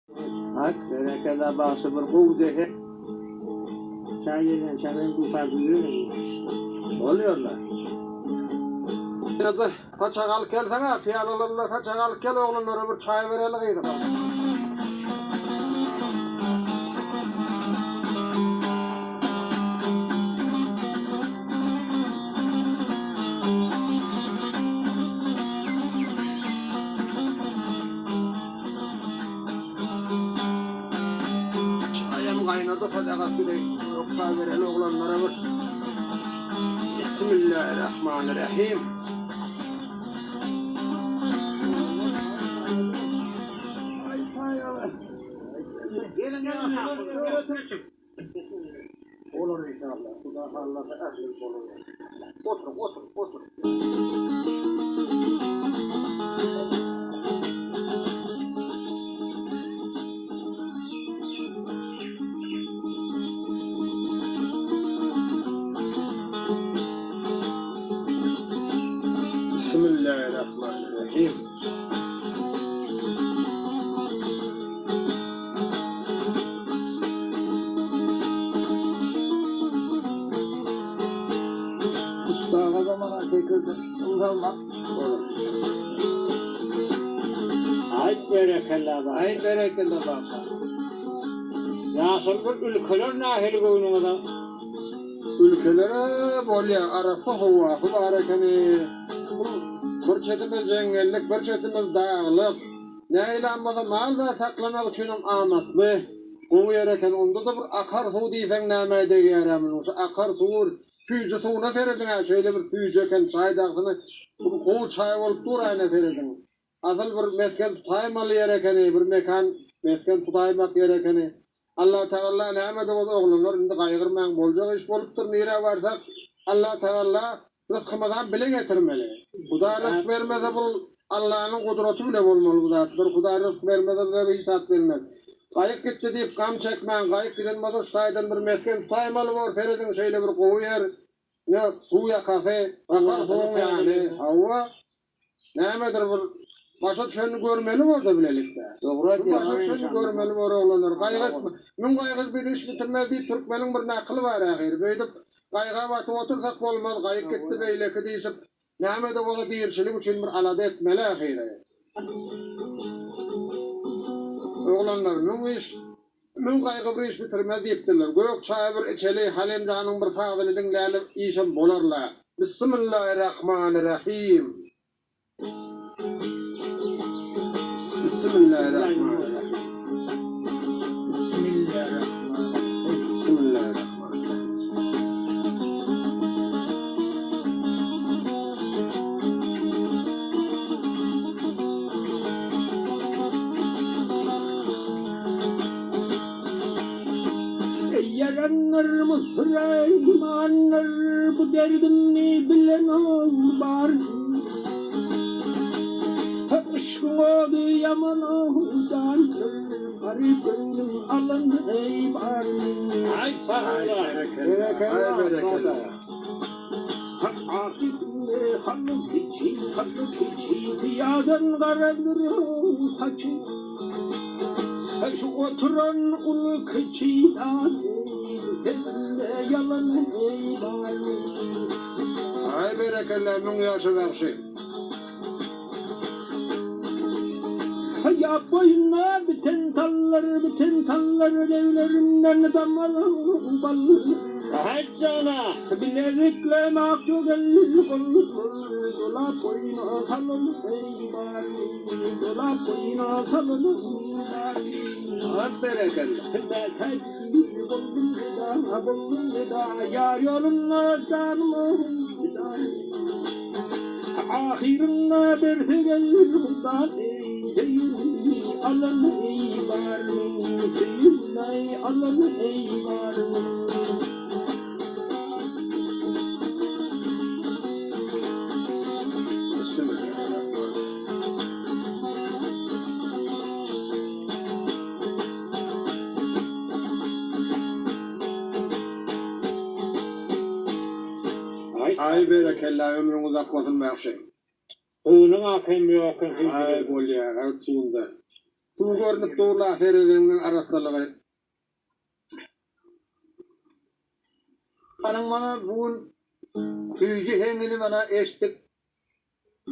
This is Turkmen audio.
Hak berekella bagşy bir gowy zehin. Çaý gelýänçä men duka güýerin. Bolýarla. Ýa-da saçak alyp gelseň-ä, pyýalalarla saçak alyp gel, oglanlara bir çaý bereli gyzym. Çaýam gaýnady sadagat gideýin. Ýoksa bereli oglanlara bir. Bismillahirrahmanirrahim. Bolar inşallah. Huda hallasa ählimiz bolar. Oturyň, oturyň, oturyň. Bismillahirrahmanirrahim. Ussagada mana tekirdir ylgalmak bolar. Aýt berekella bagşa. Aý berekella bagşa. Ýaşuly bir ülkeler nähili göwnüňize? Ülkelere bolýa arassa howasy bar ekeni. Bir çetimiz jeňňellik, bir çetimiz daglyk. Näilam bolsa mal zat saklamak üçinem amatly, gowy ýer eken. Onda-da bir akar suw diýseň nämä degýär-ä munuň. Şu akar suwy süýji suwuna serediň-ä, şeýle bir süýji eken, çaý dagsyna bir gowy çaý bolup dur aýna serediň. Asyl bir mesgen tutaýmaly ýer ekeni, bir mekan mesgen tutaýmak ýer ekeni. Allatagalla näme-de bolsa oglanlar indi gaýgyrmaň boljak iş bolupdyr nirä barsak Allatagalla rysgymyzam bile getirmeli. Huda rysk bermese bul Allanyň gudraty bile bolmaly bu zatlar Huda rysk bermese bize hiç zat gelmez. Gaýyk gitdi diýip gam çekmäň gaýyk giden bolsa şu taýdan bir mesgen tutaýmaly bor serediň şeýle bir gowy ýer Ne suw ýakasy, akar suwuň ýany, hawa, nämedir bir başa düşenini görmeli bor-da bilelikde. Dogry Bir aýdýaň. başa düşenini görmeli bor oglanlar. Gaýgy etme. Müň gaýgy bir iş bitirmez diýip türkmeniň bir nakyly bar ahyry. Beýdip gaýga batyp otursak bolmaz, gaýyk gitdi beýleki diýşip, näme-de bolsa dirçilik üçin bir alada etmeli ahyry. Oglanlar, müň iş Müň gaýgy bir iş bitirmez diýipdirler. Gök çaý bir içeli, Halim janyň bir sazyny diňläli işem bolar-la. Bissimillahirrahmanirrahim. Bissimillahirrahmanirrahim. Bismillahirrahmanirrahim. Bissimillahirrahmanirrahim. Eý ýaranlar musulmanlar bu derdimni bilen bar. Yşkyň ody ýaman oglandyr, garyp göwnüm alan eý barmy. Aý sag Berekella, berekella. Akyply haly kiçi, haly kiçi, pyýadan garadyr saçy. Şu oturan uly kiçi ýaly, sende ýalan eý barmy. Aý berekella müň ýaşa bagşy. Ýap boýunda biten tallar, biten tallar, leblerinden damar bal. Sähet jana! Bileziklem ak gözel gol, dolap boýuna salan eý barmy, dolap boýuna salan barmy. At berekella. Mätäç boldum pida, boldum pida, ýar ýolunda janym pida. Ahyrynda berse gel Huda eý, söýgini alan eý barmy, söýgini alan eý barmy. Aý berekella ömrüň uzak bolsun bagşy. Göwnüň akem ýokem Aý bolýa her tunda. Suw görnüp dur-la seredeniňden arassalygy. Hanyň mana bu gün süýji heňini mana eşitdik.